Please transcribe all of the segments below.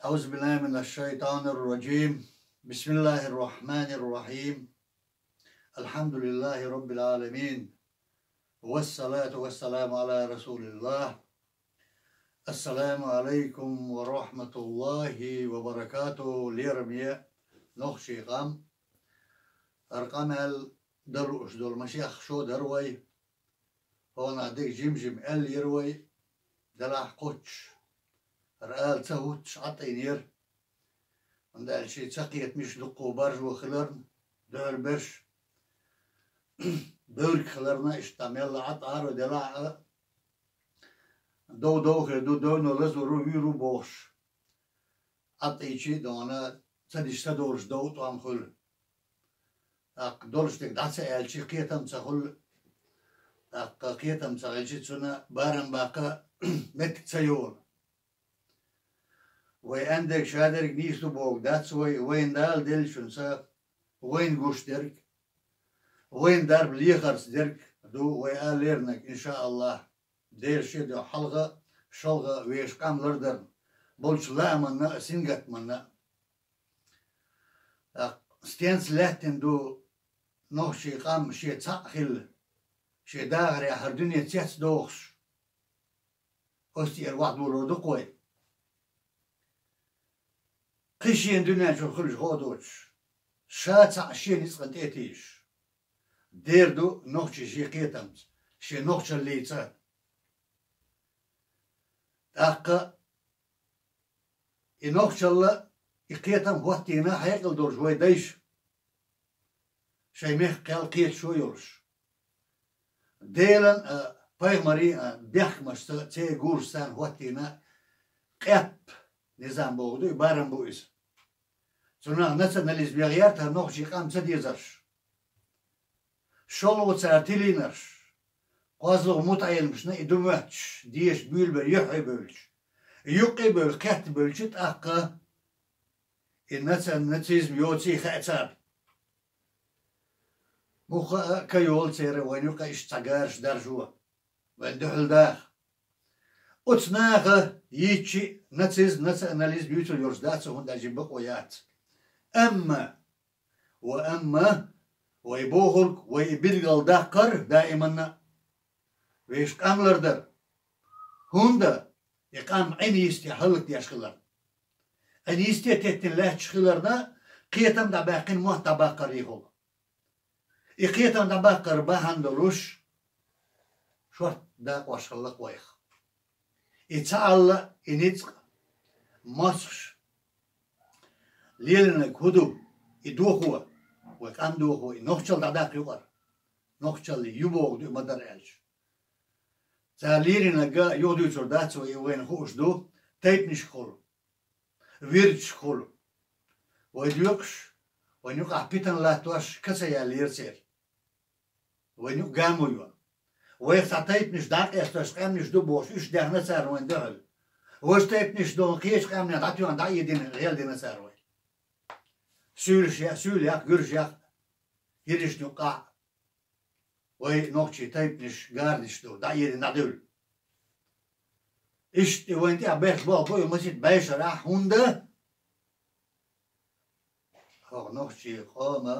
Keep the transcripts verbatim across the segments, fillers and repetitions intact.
أعوذ بالله من الشيطان الرجيم. بسم الله الرحمن الرحيم. الحمد لله رب العالمين. والصلاة والسلام على رسول الله. السلام عليكم ورحمة الله وبركاته. Лераме нохчий къам. ХӀара къамел дала лууш долу машех шо дара вай. Хьо нах дерг жим-жим аьллера вай, делахь кхоччуш. ХӀара ала ца хӀуттуш Ӏа тӀейнера. ХӀунда аьлча ца кхетамаш дуккха баржо хиларна, дуьхьал берш беврг хиларна, иштта мелла Ӏа тӀаро делахь а, дов-дов хир ду, довно лазур ву, вуьйр ву бохуш. Ӏа тӀийчи а дона, ца диш ца долуш дов тӀом хуьлу. ТӀаккха долуш дерг дӀа ца аьлчи, кхетам ца хуьлу. ТӀаккха кхетам ца хилчи, цунна барам баккха меттиг ца йолу. Вай аьннадерг шадерг нийса ду бохург дац вай, вайна Дала деллачунца вайна гуш дерг, вайна дарба лехарца дерг ду вай аллернаг, иншааллахӀ. Дела шен дуьхьа хьалха, шалха вешан къам лардарна, болчу лааманна а, сингаттаманна а. ТӀаккха стенца лаьттина ду нохчий къам шен цхьаъ хилла, шен дахарехь хӀара дуьне цецдохуш, оцу тӀера вахь долор ду-кх вай. Кхин шена дуьнен чуьра хуьлуш гӀо а доцуш, ша цхьаъ шен ницкъана тӀе а тийжаш. Дера ду нохчий шен кхетамца, шен нохчаллица. ТӀаккха и нохчалла, и кхетам хӀоттийна хьекъал долуш вай дайша, шайн мехкан кхел кхеташо а йолуш. Делан а, пайхамарийн а бехкамашца, церан гурашца хӀоттийна къепа низам бохург ду, и барам бу иза. Цунах национализм яхъяр тхан нохчий къам ца дезарш. ШолгӀа цара тилийнарш, кхозлагӀа мутаӀеламашна и ду моьттуш, деша буьйлабевлла юьхье бевлча, юккъе бевлла кхетта бевлча, тӀаккха и наци-, нацизм йоций хаьа царна. Муха а ка йолу церан вайн юккъе иштта цхьа гараш даржо, вайн дуьхьал даха. Оцу наха йийцчи нацизм, национализм юьйцур йолуш дац, хӀунда аьлча бакъо яц. Амма, ва амма, вай бохург, вай и билгал даккхар даиманна а вешан къам лардар. ХӀунда и къам Ӏин йисте хӀаллакдеш хиларна. Ӏин йисте теттина лаьтташ хиларна, кхетам дӀабаьккхина мотт дӀабаккхар йихула. И кхетам дӀабаккхар бахьана долуш, шорта дакъош хилла-кх вайх. И цхьаалла, и ницкъ, мацхаш, лелийнарг хӀун ду, и дохо, вай къам дохо, и нохчалла дӀадаккха юкъара. Нохчалла ю бохург ду и ма-дарра аьлча. Цара лелийнарг юхадуьйцур дац вай, и вайна хууш ду, тайпанашкахула, вирдашкахула. Вай доькъуш, вайн юкъахь питана латтош ка ца яьллера церан. Вайн юкъа гамо йо. Вайх цхьа тайпанаш дӀа а къестош, къаьмнаш ду бохуш, уьш даьхна цара вайна дуьхьал. Важа тайпанаш долу кхечу къаьмнех дӀатоьхна дӀаэдина, гӀелдина цара вай. Суьйлаш я-, суьйлех, гуьржех, йиришна юккъахь. Вай нохчий тайпанаш гарнаш ду, дӀаэдина, дӀадевлла. Иштта и вайн тӀехь бехк болх бу и масийтта бӀешарахь, хӀунда хӀокху нохчий къома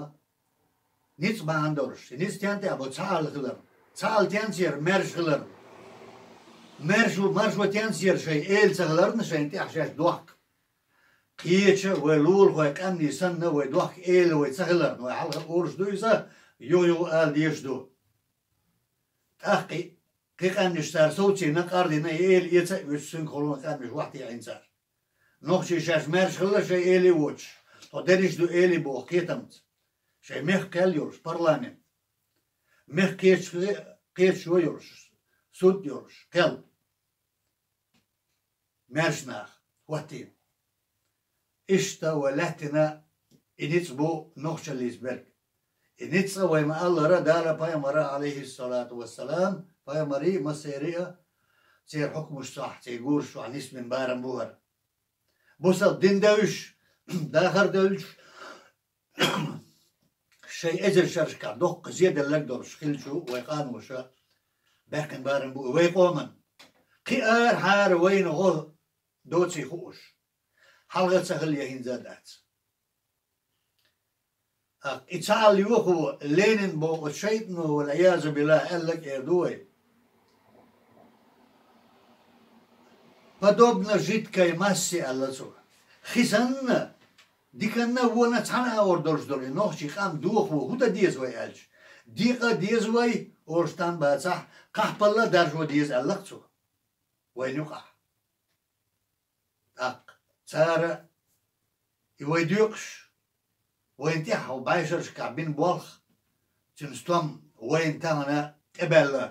ницкъ бахьана долуш, и ницкъ тен тӀехь бу цхьаалла хиларна, цхьаалла тенцера маьрша хиларна. Маьрша, маршо тенцера шайн эла ца хиларна, шайна тӀехь шаьш дохка. Кхечу вай лулахойн къаьмнийн санна вай дохка эла вай ца хиларна, вай хьалха олуш ду иза, юха-юха ала дезаш ду. ТӀаккха и кхин къаьмнаш цара совцийна, къардина, и эла эца а оьцуш, цуьнга холон къаьмнаш вахтехь Ӏийна цара. Нохчий шаьш маьрша хилла шайн эли воцуш, тхо дерриш ду эли боху кхетамца. Шайн мехкан кхел йолуш, парламент. Мехкан кхечу-, кхечо йолуш, суд йолуш, кхел. Маьрша нах хӀоттийна. Иштта вай лаьттина и ницкъ бу нохчаллица берг. И ницкъ вай ма-аллара, Дала пайхамара, алейхиссалату вассалам, пайхамарий, массерий а, церан хьукмаш чохь, церан гураш чохь нисбина барам бу хӀара. Бусалба дин девзаш, дахар девллаш, шайн эзар шерашкахь доккха зеделларг долуш хилча вай къаноша баьккхина барам бу вай къоман. Кхин арахьара вайна гӀо доций хууш. хьалха ца хила я хӀинца а дац. ТӀаккха и цхьаалла йохо Ленин боху оцу шайтӀано, вал-Ӏиязу биллахӀ, аьлла кӀера ду вай. Подобно жидкой массе аьлла цо. Хи санна, диканна а, вонна а цхьана агӀор долуш долу и нохчийн къам дохо хӀун дан деза вай аьлча, декъа а деза вай, олуш там бацахь, кхахпалла а даржо деза аьлла-кх цо вайна юкъахь. ТӀаккха цара и вай доькъуш, вайна тӀехь хьо бӀешерашкахь бина болх, цуьнан стом вайна тахана тӀебаьлла.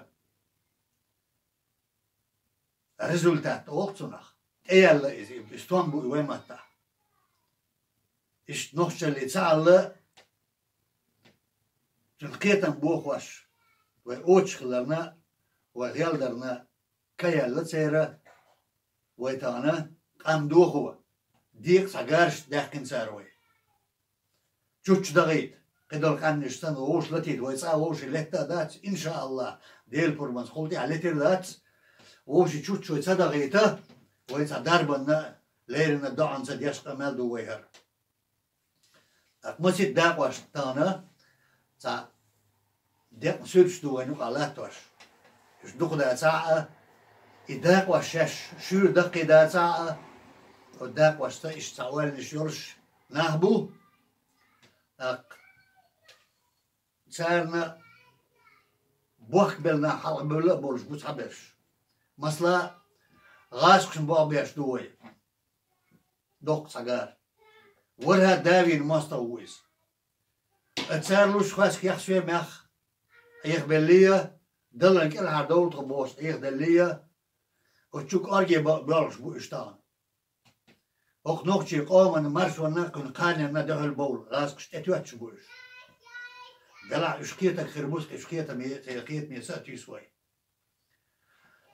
Результат олу цунах. ТӀеяьлла иза, и стом бу и вай маттахь. Иштта нохчаллий ца Ӏалла, цуьнан кхетам бохош, вай оццу хиларна, вай гӀелдарна, ка яьлла церан, вай тахана къам дохо, декъа цхьа гарашна даьккхина цара вай. Чуччу дахийта, кхидолу къаьмнаш санна вовшах латийта вай цкъа вовшийн летта а дац, иншааллахӀ, Делан пурбанца кхул тӀаьхьа летийр дац, вовшийн чуччу вай ца дахийта, вай цхьа дарбанна, леррина доӀанца деш къамел ду вай хӀара. ТӀаккха масийтта дакъош тахана, цхьа декъна суьрташ ду вайна юкъахь латтош. Уьш дукха дацахь а, и дакъош шаьш шуьйра даккхий дацахь а, оцу дакъошца иштта цхьа ойланаш йолуш нах бу. ТӀаккха царна бохкабелла нах хьалхабевлла а болуш бу цхьаберш. Масала, гӀазкхашна болх беш ду вай. Доккха цхьа гара. ВорхӀ а Давин мостагӀа ву иза. Ткъа цара луш хоьстуш яхсаве мах Ӏехабеллий а, Даллан кӀелхьардовла тхо бохуш Ӏехаделлий а, оцу чу кӀорге бо-, боьлхуш бу уьш тахана. ХӀокху нохчийн къоманна маршонна а, кхуьнан кханенна а дуьхьал бовла гӀазкхаш тӀетоьттуш бу уьш. Делахь уьш кхетарг хир бу, уьш кхетаме, кхетаме са а туьйсу вай.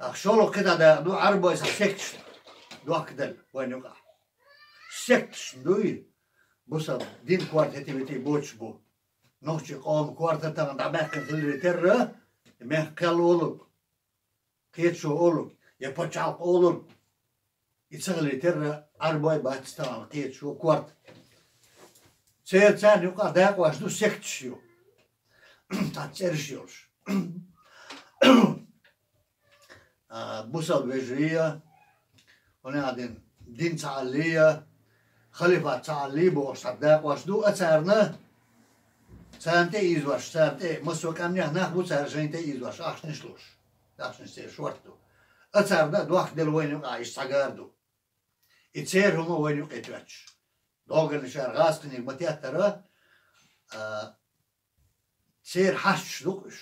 Ах, шолгӀа кхидӀа дакъа ду, Ӏарбой схьа секташна дохкаделла вайна юкъахь. Секташна дуй, бусалба дин корта хӀетий-ветий боцуш бу. Нохчийн къоман корта тахана дӀабаьккхина хиларе терра, и мехка кхел олург, кхеташо олург, я пачхьалкх олург. И ца хиларе терра, Ӏарбой бац тахана кхеташо корта. Церан царна юкъахь дакъош ду, секташ ю. Цхьацца цӀераш йолуш. А, бусалба вежарий а, хӀунда аьлла дин ца Ӏаллий а, халифат ца Ӏаллий бохуш цхьа дакъош ду, а царна, царна тӀе а ийзош, царна тӀе а, массо а къаьмнех нах бу цара шайна тӀе а ийзош, ахчанаш луш. Ахчанаш церан шорта ду. А царна а дохкаделла вайна юкъахь иштта цхьа гара ду. И церан хӀума вайна юкъе тоьттуш. ДогӀанашара гӀазкхиниг ма теттара, а, церан хьашташ ду-кх уьш.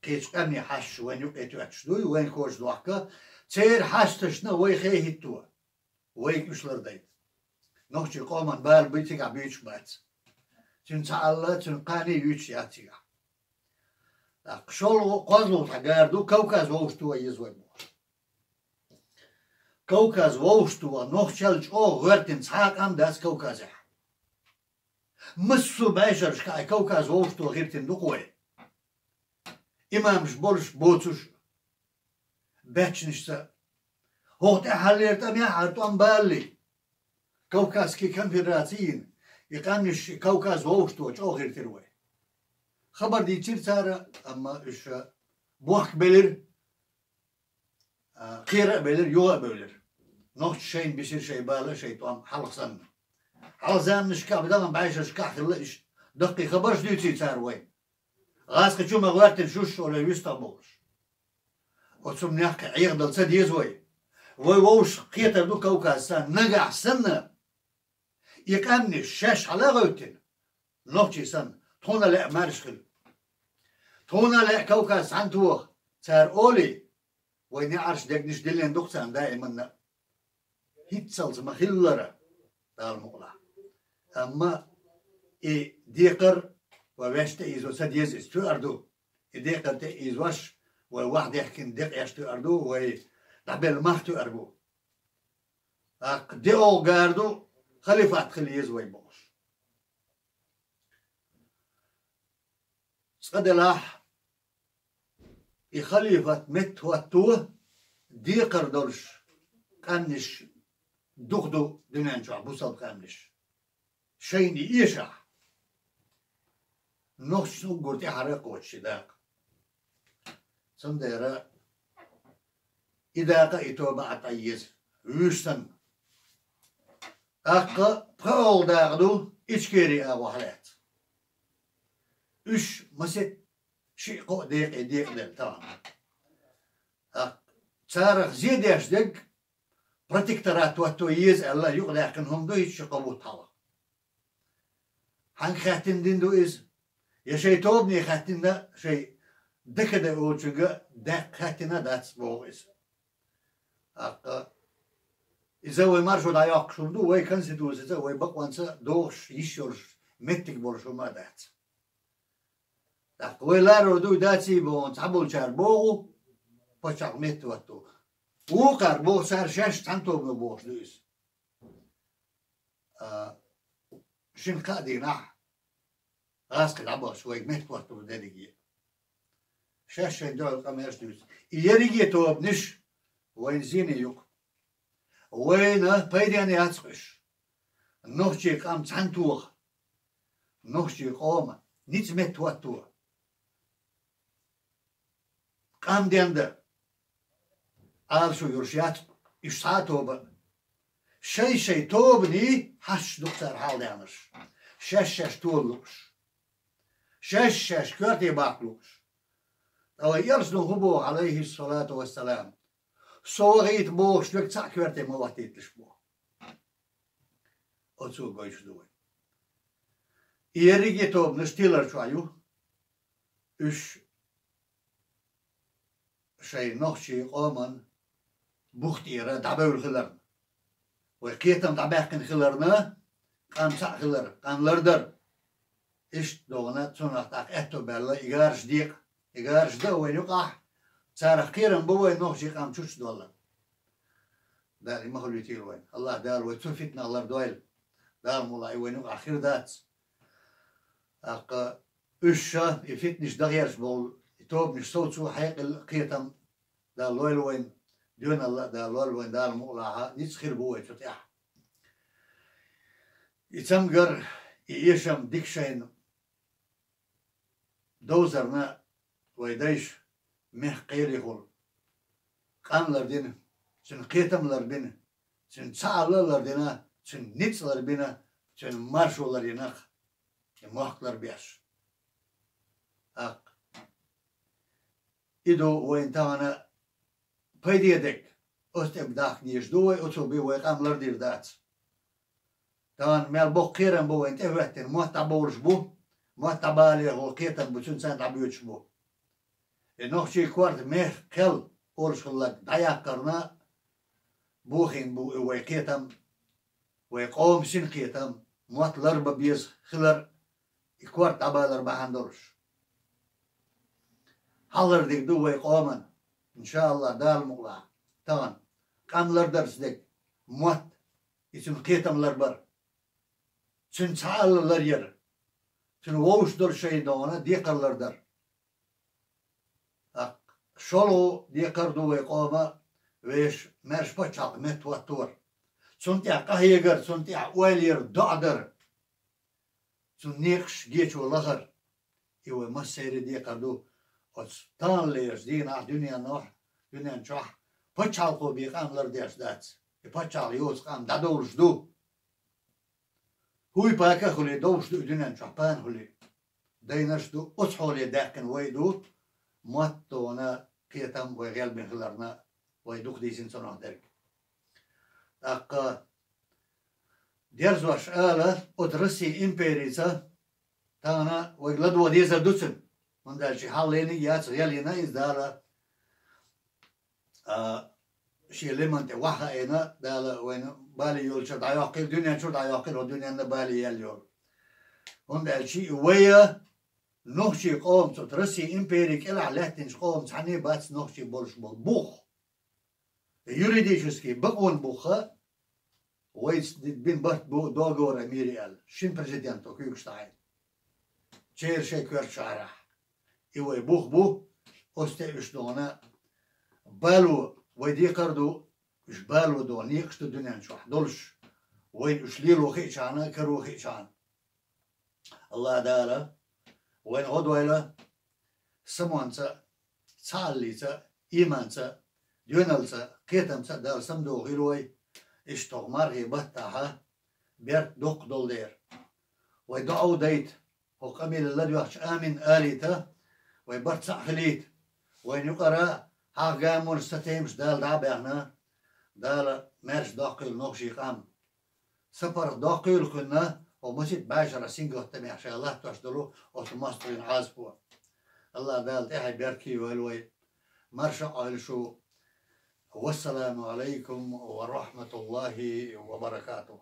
Кхечу къаьмнийн хьашташ вайна юкъе тоьттуш дуй, вайна коча дохка. Церан хьашташна вай хе хӀитто, вайга уьш лардайта. Нохчийн къоман бала буй цигахь буьйцуш бац. Цуьнан цхьа Ӏалла, цуьнан кхане юьйцуш яц цигахь. ТӀаккха шолгӀа, кхозлагӀа цхьа гара ду, Кавказ вовшахтоха еза вай бохуш. Кавказ вовшахтоха, нохчалла чӀогӀа гӀоьртина цхьа а къам дац Кавказехь. Массо а бӀешерашкахь Кавказ вовшахтоха гӀиртина ду-кх вай. Имамаш болуш, боцуш, баьччанашца. ХӀокху тӀаьххьарлера тӀамехь хӀара тӀом балале, Кавказский конфедераци йина, и къаьмнаш Кавказ вовшахтоха чӀогӀа гӀиртира вай. Хабар дийцира цара, амма уьш бохкабелира, а, кхера а белира, юха а бевлира. Нохчаша шайна бисира шайн бала а, шайн тӀом хьалха санна. Хьалха заманашкахь, дахана бӀешерашкахь хилла иштта даккхий хабарш дуьйций цара вайна. ГӀазкхи чу ма гӀоьртина шуьш олий вистхьа бохуш. Оцу хӀуманех кхин Ӏехадала ца деза вай. Вай вовшах кхетар ду Кавказца, нагахь санна, и къаьмнаш шаьш хьала а гӀевттина, нохчий санна, тхуна лаьа маьрша хила. Тхуна лаьа Кавказ цхьаьнатоха, цара олий, вайн неӀарш, дегнаш диллина ду-кх царна даиманна а. ХӀинццалц ма-хиллара, Дала мукъалахь. Амма и декхар вай ваьшна тӀеийзо ца деза, иза тоьар ду. И декхар тӀеийзош, вай ваьхьадехкина декъеш тоьар ду, вай дӀабелла мах тоьар бу. ТӀаккха диъолгӀа гара ду, халифат хила еза вай бохуш. Цкъа делахь, и халифат меттахӀотто, декхар долуш къаьмнаш дукха ду дуьнен чохь бусалба къаьмнаш. Шайна и эшахь. Нохчашна уггар тӀаьхьара кхочуш и дакъа. Цундела и дакъа а, и тоба а дӀаеза, вуьйш санна. ТӀаккха пхоьалгӀа дакъа ду Ичкери агӀо хьалаьцна. Уьш масех шиъ-кхоъ декъе декъаделла тахана. ТӀаккха царах зе деш дерг протекторат хӀотто еза аьлла, юкъадаьккхина хӀума ду, хӀинца ши-кхо бутт хьалха. Хьанга хаьттина дина ду иза? Я шайн тобане хаьттина, шайн ДКД олучуьнга даьккха хаьттина дац боху иза. ТӀаккха иза вай маршо дӀайоккхуш хӀума ду, вай конституцица, вай бакъонца догӀуш йиш йолуш меттиг болуш хӀума а дац. ТӀаккха вай ларо дуй даций боху, цхьаболчара боху, пачхьалкх меттахӀотто. Вукхара боху, цара шаьш цхьана тобано бохуш ду иза. А, шина-кхаа дийнахь гӀазкхи дӀабахча вайга меттахӀоттор дерриге. Шаьш шайн дуьхьал къамелаш дуьйцу. И ерриге тобанаш вайна зене ю-кх. Вайна пайденна яц-кх уьш. Нохчийн къам цхьаьна тоха. Нохчийн къоман ницкъ меттахӀотто. Къам денда. Ӏалашо йолуш яц уьш цхьа а тоба. Шай-шай тобанийн хьашташ ду-кх цара хьалдаьхнарш. Шаьш-шаьш тола лууш. Шаьш-шаьш коьрте баккха лууш. Ткъа вай элчано хӀун боху, Ӏалайхиссалату вассалам? Со вахийта бохуш верг цхьаъ коьрте ма хӀоттийталаш боху. Оцо гойтуш ду вай. И ерриге тобанаш тилар чохь ю. Уьш шайн нохчийн къоман бух тӀера дӀабевлла хиларна, вай кхетам дӀабаьккхина хиларна, къам цхьаъ хилар, къам лардар. Иштта догӀана цунах тӀаккха аьтто баьлла и гараш декъа. И гараш дан вайн юкъахь, царах кхерам бу вайн нохчийн къам чучча доллар. Дала и ма хуьлуьйтийла вайн. АллахӀ Дала вай цу фитнах лардойла. Дала мукъалахь и вайн юкъахь хир дац. ТӀаккха уьш ша и фитнаш дахьерча боху, и тобанаш совцо хьекъал, кхетам Дала лойла вайн, доьналла а Дала лойла вайн, Дала мукъалахь ницкъ хир бу вай цу тӀехь. И цамгар, и эшам дика шайна довзарна вай дайша мехкан кхелехула къам лардина, цуьнан кхетам ларбина, цуьнан цхьаалла лардина, цуьнан ницкъ ларбина, цуьнан маршо ларйина-кх, и мохк ларбеш. ТӀаккха и ду вайна тахана пайде дерг, оцу тӀе дахка дезаш ду вай, оцо бен вай къам лардийр дац. Тахана мел боккха кхерам бу вайна тӀехӀоьттина, мотт дӀабовлуш бу, мотт дӀабалехула кхетам бу, цуьнан царна дӀабоьдуш бу. И нохчийн корта мехкан кхел олуш хилларг дӀаяккхарна, бохийна бу и вай кхетам, вай къоман синкхетам, мотт ларбан беза хилар, и корта дӀабалар бахьана долуш. Хьалхара дерг ду вай къоман, иншааллахӀ, Дала мукъалахь, тахана къам лардарца дерг, мотт, и цуьнан кхетам ларбар, цуьнан цхьаалла ларъяр, цуьнан вовшах долу шайн догӀана декхар лардар. ТӀаккха шолгӀа декхар ду вай къоман, вешан маьрша пачхьалкх меттахӀоттор. Цунна тӀехь къахьегар, цунна тӀехь ойла яр, доӀа дар. Цуьнан некъаш гечо лахар. И вай массеран а декхар ду. Оцу таханлерчу дийнахь дуьненахь, дуьнен чохь пачхьалкхо бен къам лардеш дац. И пачхьалкх йоцу къам дӀадовлуш ду. ХӀуй пака а хуьлий, довш ду и дуьнен чохь пана хуьлий. Дайнарш а ду, оцу хьоле даьккхина вай а ду, мотт а, кхетам а вай гӀелбина хиларна, вай дукха дийцина цунах дерг. ТӀаккха дерзош ала, оцу Россин империца тахана вайга ладогӀа дезар ду цуьнан, хӀунда аьлча хьалха лайниг яц, гӀелйина иза Дала. А, шен леман тӀе вахаийна, Дала вайна бале йолчуьра дӀайоккхийла, дуьнен чуьра дӀайоккхийла, хӀокху дуьненна бале яьлла йолу. ХӀунда аьлча и вай, нохчийн къоман, цу Россин империн кӀелахь лаьттинчу къоман цхьаьнний бац нохчийн болуш болу бух. Юридически бакъонан бух а, вайца бина барт бу договор о мире аьлла, шина президенто куьйгаш дӀахьийна. Церан шайн коьртачу шахьарахь. И вай бух бу, оцу тӀе уьш догӀана бало вай декхар а ду, уьш бало догӀа некъаш ду дуьнен чохь долуш, вайна уьш лело хиъчахьана, каро хиъчахьана. Аллах Дала вайна гӀо дойла самонца, цхьааллица, ийманца, доьналца, кхетамца Дала самадохийла вай, иштта хӀокху мархий баттахьа берт доккха долу дера. Вай доӀа дайта, хӀокху къамеле ладоьгӀча амин алийта, вай барт цхьаъ хилийта. Вайна юкъара хьагӀ гамонаш, сатемаш Дала дӀа а баьхна, Дала маьрша доккхийла нохчийн къам. СапаргӀат доккхийла кхуьнан, хӀокху масийтта бӀешарахь сингаттамехь ша латтош долу оцу мостагӀийн Ӏазапо. Аллах Дала тӀаьхье беркате йойла вай. Марша Ӏойла шу. Вассаламу алайкум ва рахматуллахи ва баракатух.